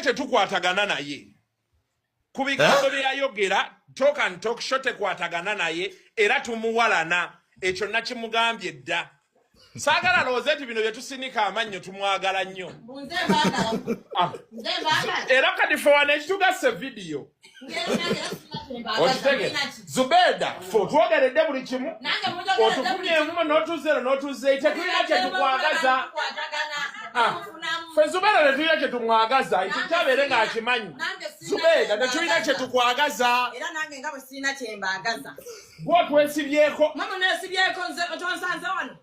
Kaye tetukwatagana naye ku bigambo Eh? bye yayogera. Talk and Talk Show tekwatagana naye era tumuwalana. Ekyo nakimugambye dda. Saagala lowooze nti bino bye tusinika amannyo tumwagala nnyo. Nze mbaagala. Ah, Nze mbaagala. Era kati fe wano ekitugasse vidiyo. Ngero nange era sirina kye mbaagaza. Okitege Mulina ki? Zubeda, fe otwogeredde buli kimu. Nange munjogeredde buli Otukumyemu n'otuzero n'otuzeeyi, tetulina kyetukwagaza. Tukwatagana. Ah. Mufunamu. Ffe Zubeda tetulina kyetumwagaza, ekyo kyabeere ng'akimanyi. Nange sirina Zubeda, kye tetulina mbaagaza. kyetukwagaza. Era nange nga bwe sirina kye mbaagaza. Gwe otwesibyeko. Mwe muneesibyeko, nze tonsanze wano.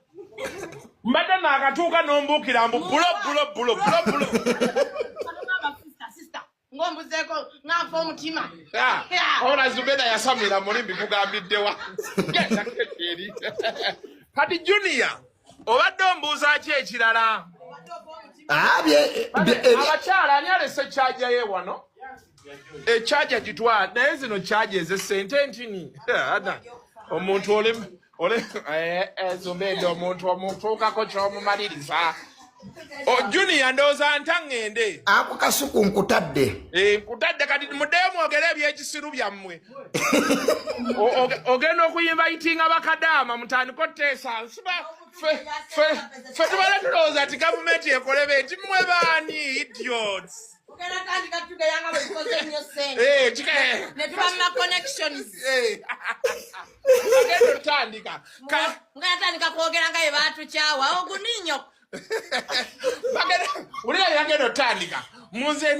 Mbadde naakatuuka n'ombuukira mbu bulo bulo bulo bulo bulo. Kano sister, sister. Ng'ombuzeeko nga nfa omutima. Ah, ola Zubeda yasamira muli mbikugambiddewa. Genda eri. Kati Junior, obadde ombuuza ki ekirala? Ah, Abakyala, ani alese charger ye wano? E charger gitwala, naye zino charger ez'essente ntini. Ada, omuntu ole Zubeda, omuntu omutuukako ky'omumaliriza. O Junior, ndowooza ntaŋŋende. Ako Kasuku nkutadde. Eh, nkutadde. Kati muddeyo mwogere ebyekisiru byammwe. Ogenda okuyinvitinga bakadaama mutandike oteesa. Ffe tubale tulowooza nti gavumenti ekole nti mmwe baani, idiots. Tugenda tandika tugeya nga bwe tukoze ennyo ssente. Eh, Ne tuba mu ma connections. Eh. Bagenda otandika. Mugenda tandika kwogera nga bwe baatukyawa oguninyo. Wulira, yagenda otandika munze.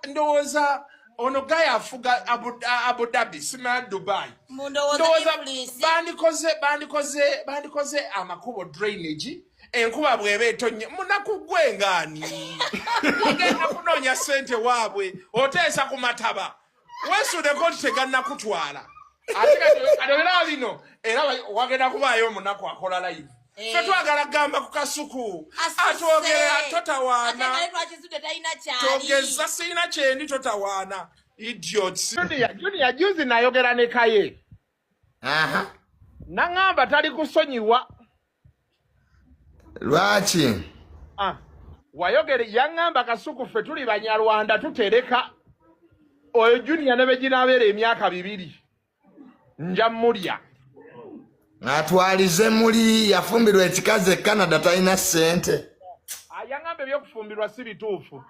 Ndowooza ono gaya afuga Abu Dhabi, simala Dubai. Mu ndowooza Ndowooza influence. bandikoze amakubo, drainage, enkuba bw'eba etonye munaku gwe ngaani ogenda kunoonya ssente waabwe oteesa ku mataba, weesuuleko nti tegannakutwala. Ate kati olaba bino era wagenda kubaayo omunaku akola live. Eh. Fe twagala kugamba ku Kasuku Asuse. atwogera Ate totawaana. nga twakizudde talina kyali. Togeza, sirina kyendi, totawaana, idiots. Junior, Junior, juzi nayogera ne Kaye. Naŋŋamba tali kusonyiwa. Lwaki? Ah, wayogere yaŋŋamba, Kasuku, ffe tuli Banyarwanda, tutereka. Oyo Junior ne beginaabeera emyaka 2 nja mulya. Atwalize muli yafumbirwa ekikazi e Canada, talina ssente. Ah, yaŋŋamba ebyokufumbirwa si bituufu.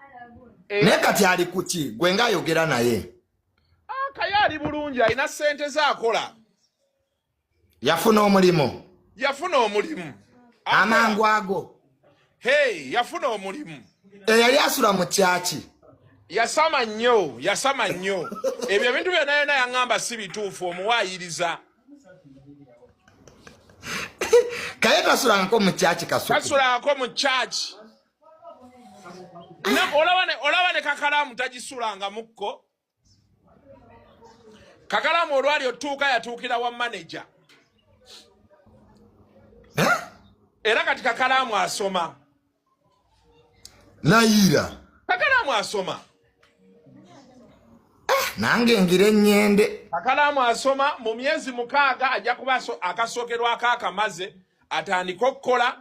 Eh, Naye kati ali kuki gwe ngaayogera naye? Ah, Kaye ali bulungi, alina ssente ze, akola. Yafuna omulimu? Yafuna omulimu. Amangu ago? Hey, yafuna omulimu. Eyali asula mu kyaki? Yasama nnyo, yasama nnyo. Ebyo ebintu byonna yonna yaŋŋamba si bituufu, omuwaayiriza. Kaye tasulangako mu kyaki, Kasuku? Tasulangako mu kyaki. Olaba ne kakalaamu tagisulangamukko. Kakalaamu olwali otuuka yatuukira wa manager. Eh? Era kati kakalaamu asoma. Layira. Kakalaamu asoma. Nange ngira ennyende. Kakalaamu asoma. Mu myezi 6 ajja kuba akasookerwako akamaze, atandike okukola.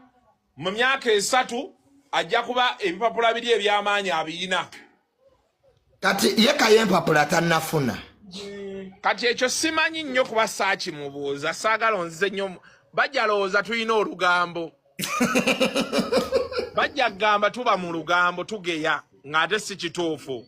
Mu myaka 3 ajja kuba ebipapula biri eby'amaanyi abiyina. Kati ye Kaye empapula tannafuna? Kati ekyo simanyi nnyo kuba saakimubuuza, saagala onzize nnyo bajja lowooza tulina olugambo, bajja kugamba tuba mu lugambo tugeya ng'ate si kituufu.